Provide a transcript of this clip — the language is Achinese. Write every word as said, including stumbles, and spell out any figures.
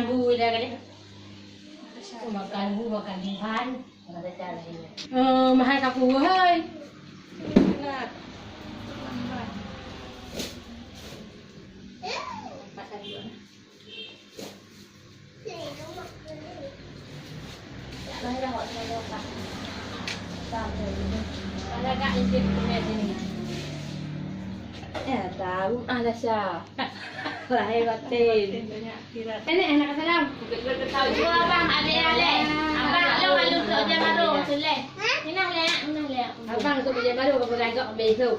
Bu dah kali. Makan bu, makan bu han. Eh, mahai ka bu hai. Ya, tahu ah, Dasha. Lahir batin. Ini enak salam. Tahu juga abang, ada yang lain. Abang, lo malu tu je baru, tu leh. Minah leh, minah leh. Abang tu je baru, kau beragak besok.